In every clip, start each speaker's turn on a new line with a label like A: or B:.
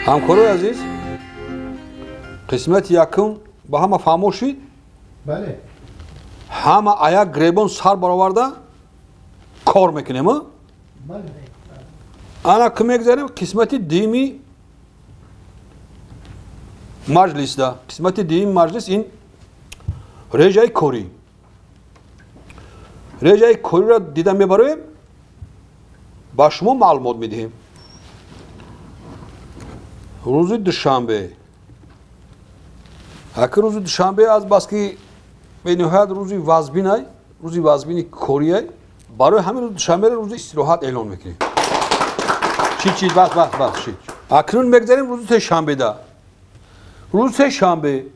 A: Ҳамкорои азиз, қисмати якум ба ҳама фаҳмо шид?
B: Бале.
A: Ҳама аяк гребон сар бароварда кор мекунем, а?
B: Бале.
A: Ана ки мегзарем қисмати дуюми маҷлисда. Қисмати дуюми маҷлис ин реҷаи корӣ. Реҷаи кориро дида мебароем, ба шумо маълумот медиҳем. Рӯзи душанбе, аки рӯзи душанбе аз баски бениҳоят рӯзи вазбинай, рӯзи вазбини кориай, барои ҳамин рӯзи душанберо рӯзи истироҳат эълон мекунем. Чи чи, бас, бас, бас, чи. Акнун мегзарем рӯзи сешанбеда. Рӯзи сешанбе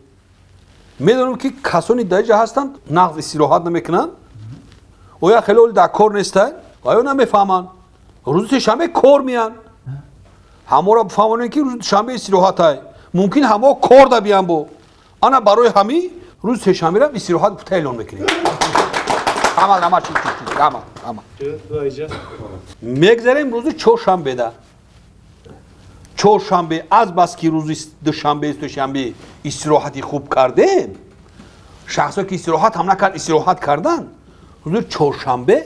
A: медонем, ки касони дар ҷа ҳастанд, нағз истироҳат намекунанд, оя хеле оли дар кор нестанд ва ё намефаҳманд, рӯзи сешанбе кор меянд. Ҳаморо бифаҳмонем, ки рӯзи душанбе истироҳатай. Мумкин ҳамо кор да биян бо. Ана барои ҳамин рӯзи сешанбера истироҳат гуфта эълон мекунем. Ҳама, ҳама, чи, чи, чи, ҳама, ҳама. Мегзарем рӯзи чоршанбеда. Чоршанбе, аз баски рӯзи душанбе, сешанбе истироҳати хуб кардем, шахсое ки истироҳат ҳам накард, истироҳат кардан, рӯзи чоршанбе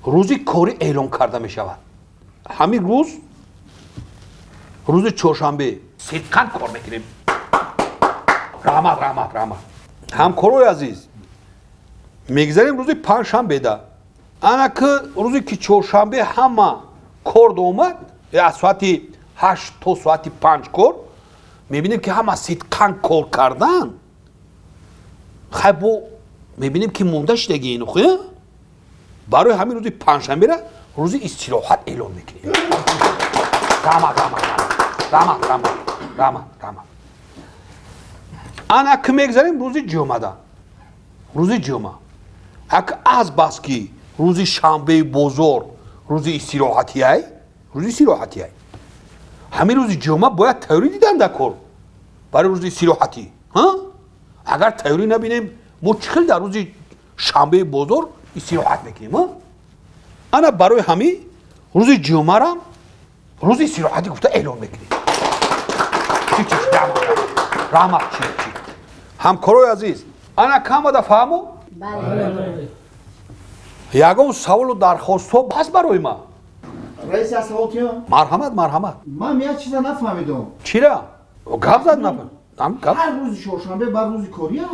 A: рӯзи корӣ эълон карда мешавад. Ҳамин рӯз, рӯзи чоршанбе, сидқан кор мекунем. Раҳмат, раҳмат, раҳмат. Ҳамкорои азиз, мегзарем рӯзи панҷшанбеда. Ана ки рӯзе ки чоршанбе ҳама кор омад, аз соати 8 то соати 5 кор мебинем, ки ҳама сидқан кор кардан. Хай, бо мебинем, ки монда шидаги ину хе. Барои ҳамин рӯзи панҷшанбера рӯзи истироҳат эълон мекунем. Раҳмат, раҳмат, раҳмат, раҳмат, раҳмат, раҳмат. Ана ки мегзарем рӯзи ҷумъада. Рӯзи ҷумъа, ак аз баски рӯзи шанбеи бозор рӯзи истироҳатиай, рӯзи истироҳатиай, ҳамин рӯзи ҷумъа бояд тайёрӣ дидан дар кор барои рӯзи истироҳатӣ. Агар тайёрӣ набинем, мо чӣ хел дар рӯзи шанбеи бозор истироҳат мекунем? Ана барои ҳамин рӯзи ҷумъарам рӯзи истироҳатӣ гуфта эълон мекунем. Чи, чи, раҳмат, чи, чи. Ҳамкорои азиз, ана камада фаҳму? Ягон саволу дархостҳо ҳаст барои ман?
B: Раис, як савол тиё.
A: Марҳамат, марҳамат.
B: Ман як чиза нафаҳмидам.
A: Чира? Гап зад, нафаҳм.
B: Ҳар рӯзи чоршанбе бар рӯзи кория?